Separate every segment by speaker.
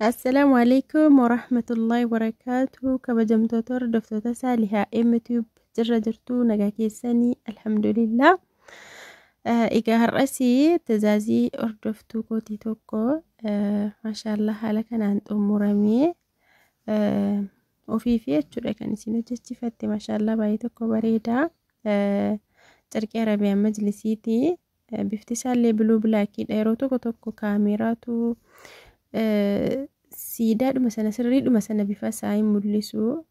Speaker 1: Assalaamu alaikum warahmatullahi wabarakaatu. Kabajamtoota hordoftoota Saalihaa MTube, jirra jirtuu? Nagaa keessanii? Alhamdulillah. Egaa har'as tajaajii hordoftuu kootii tokko maashaallah haala kanaan xumuramee ofiifi jechuudha kan isin hojjechiifatte. Maashaallah, baay'ee tokko bareeda. Carqii Arabiyaan majlisiiti. Bifti isaallee blue blackiidha. Yeroo tokko tokko kaameraatu siidaadhuma sana sirriidhuma sana bifa isaa hin mul'isu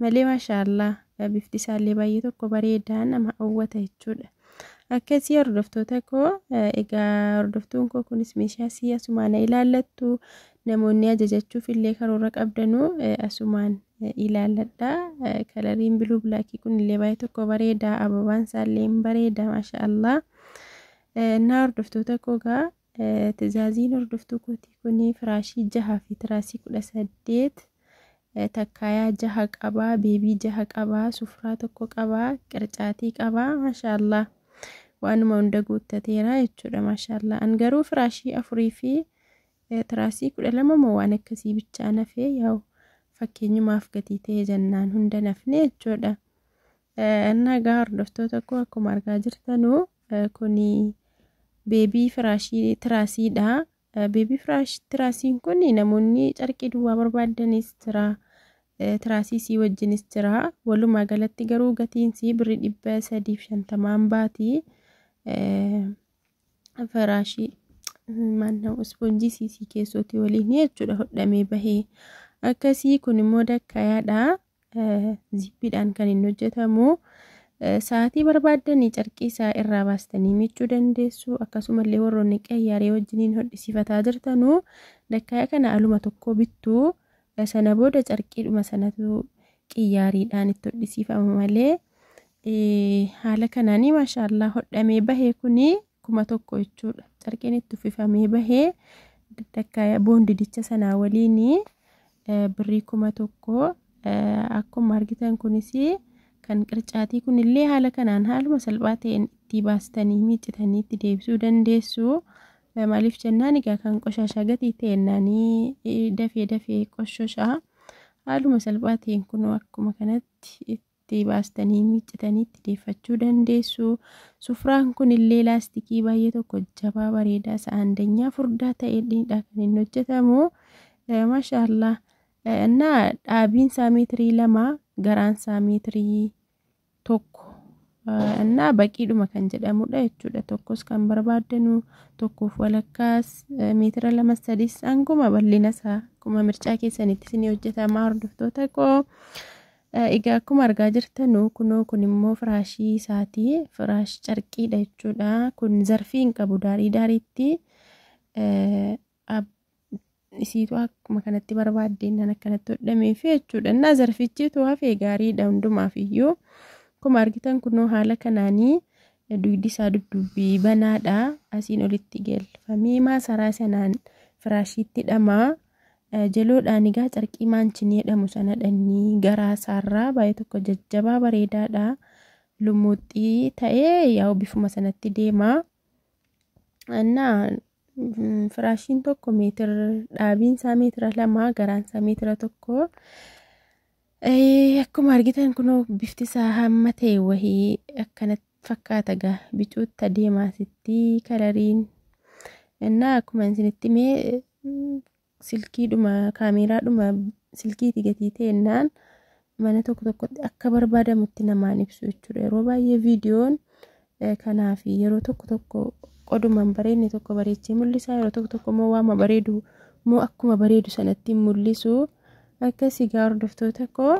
Speaker 1: malee, maashaallah, bifti isaallee baay'ee tokko bareedaa, nama hawwata jechuudha. Akkasii hordoftoota koo, egaa hordoftuun koo kunis meeshaa sii asumaan ilaallattu, namoonni ajajachuuf illee karoora qabdanuu asumaan ilaalladha. Coloriin blue blackii kun illee baay'ee tokko bareeda. Ababaan isaallee hin bareeda, maashaallah. Naa hordoftoota koo, gaa tizaaziin hordoftuu kootii kun firaashii 6 fi tiraasii 18, takkaayaa 6 qabaa, baby 6 qabaa, sufraa tokko qabaa, qircaatii qabaa, maashaallah. Waanuma hunda guuttateera jechuudha, maashaallah. An garuu firaashii 4 fi tiraasii 12 moo waan akkasii bichaa nafee, yaa'u fakkeenyumaaf gatii ta'e jennaan hunda nafne jechuudha. Innaa egaa hordoftoota koo, akkuma argaa jirtanuu kuni baby firaashii tiraasiidha. Baby firaash tiraasiin kun namoonni carqii duwwaa barbaadanis jira. Tiraasii sii wajjinis jira. Walumaa galatti garuu gatiin sii birrii 350n baati. Firaashii maannoo ispoonjii siisii keessootii waliin jechuudha hodhamee bahee. Akkasii kun immoo dakkayaadha. Zippiidhaan kan inni hojjetamu. Sa'aatii barbaaddanii carqii isaa irraa baastanii miiccuu dandeessu. Akkasumallee warroonni qayyaaree wajjiniin hodhisiifataa jirtanuu dakkayaa kana aluma tokko bittuu, sana booda carqiidhuma sanatu qiyyaariidhaan itti hodhisiifama malee, haala kanaanii maashaallah hodhamee bahee kuni 1000 jechuudha. Carqiin itti uffifamee bahee dakkayaa boondidicha sanaa waliin birrii 1000. Akkuma argitan kunis kan qircaatii kunillee haala kanaan haaluma salphaa ta'een itti baastanii miiccitanii itti deebisuu dandeessu. Maaliif jennaan, egaa kan qoshaashaa gatii ta'ennaanii dafee dafee qoshoshaa, haaluma salphaa ta'een kunoo akkuma kanatti itti baastanii miiccitanii itti deeffachuu dandeessu. Sufraan kunillee laastikii baay'ee tokko jabaa bareedaa isa aandanyaa furdaa ta'edha kan inni hojjetamu. Maashaallah. Innaa dhaabiin isaa meetirii 2, garaan isaa meetirii 1. Innaa baqiidhuma kan jedhamudha jechuudha. Tokkos kan barbaaddanu, tokkoof walakkaas, meetira 2, 3, hanguma bal'ina isaa akkuma mircaa keessanitti isinii hojjetama, hordoftoota koo. Egaa akkuma argaa jirtanu kunoo kun immoo firaashii isaati. Firaash carqiidha jechuudha. Kun zarfii hin qabu, daarii daariitti isiitu akkuma kanatti barbaaddeen akkanatti hodhameef jechuudha. Innaa zarfichiitu hafee gaariidha hundumaaf iyyuu. Akkuma argitan kunoo haala kanaanii dugdi isaa dudduubbii banaadha. Asiin olitti galfamee maasaraa sanaan firaashiitti hidhama. Jaloodhaan egaa carqii maanchinii jedhamu sana dhannii garaa isaarraa baay'ee tokko jajjabaa bareedaadha. Lumuuxxii ta'ee yaa'u bifuma sanatti deema. Innaa firaashiin tokko meetira, dhaabiin isaa meetira 2, garaan isaa meetira 1. Akkuma argitan kunoo bifti isaa hamma ta'e wahii akkanatti fakkaata gaa, bicuutti adeemaa asitti coloriin. Innaa akkuma isinitti mee silkiidhuma kaameraadhuma silkiiti gatii ta'ennaan mana tokko tokkotti akka barbaadamutti namaan ibsu jechuudha. Yeroo baay'ee viidiyoon kanaaf yeroo tokko tokko qoduma hin bareedne tokko bareechee mul'isa. Yeroo tokko tokko immoo waama bareedu immoo akkuma bareedu sanatti hin mul'isu. Akkasii gaa hordoftoota koo,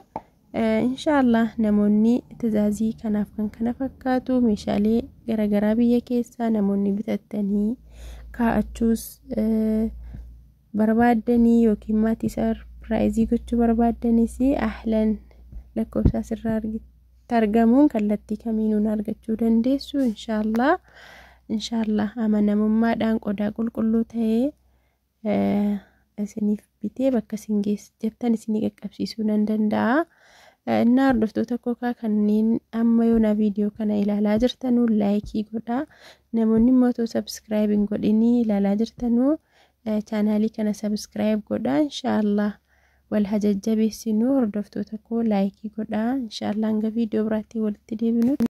Speaker 1: inshaallah namoonni tajaajii kanaaf kan kana fakkaatu meeshaalee garaagaraa biyya keessaa namoonni bitattanii kaa'achuus barbaaddanii yookiin maatii surprise gochuu barbaaddanis, ahlan, lakkoofsa asirraa argamuun kallattii kamiinuun argachuu dandeessu. Inshaallah, inshaallah, amanamummaadhaan qodaa qulqulluu ta'ee isiniif bitee bakka isin jettan isinii qaqqabsiisuu nan danda'a. Innaa hordoftoota kookaa kanneen amma yoona viidiyoo kana ilaalaa jirtanuu like godhaa. Namoonni immoo otoo subscribe hin godhinii ilaalaa jirtanuu Chaanaalii kana subscribe godhaa, inshaallah wal hajajjabeessinu. Hordoftoota koo, like godhaa. Inshaallah hanga viidiyoo biraatti walitti deebinu.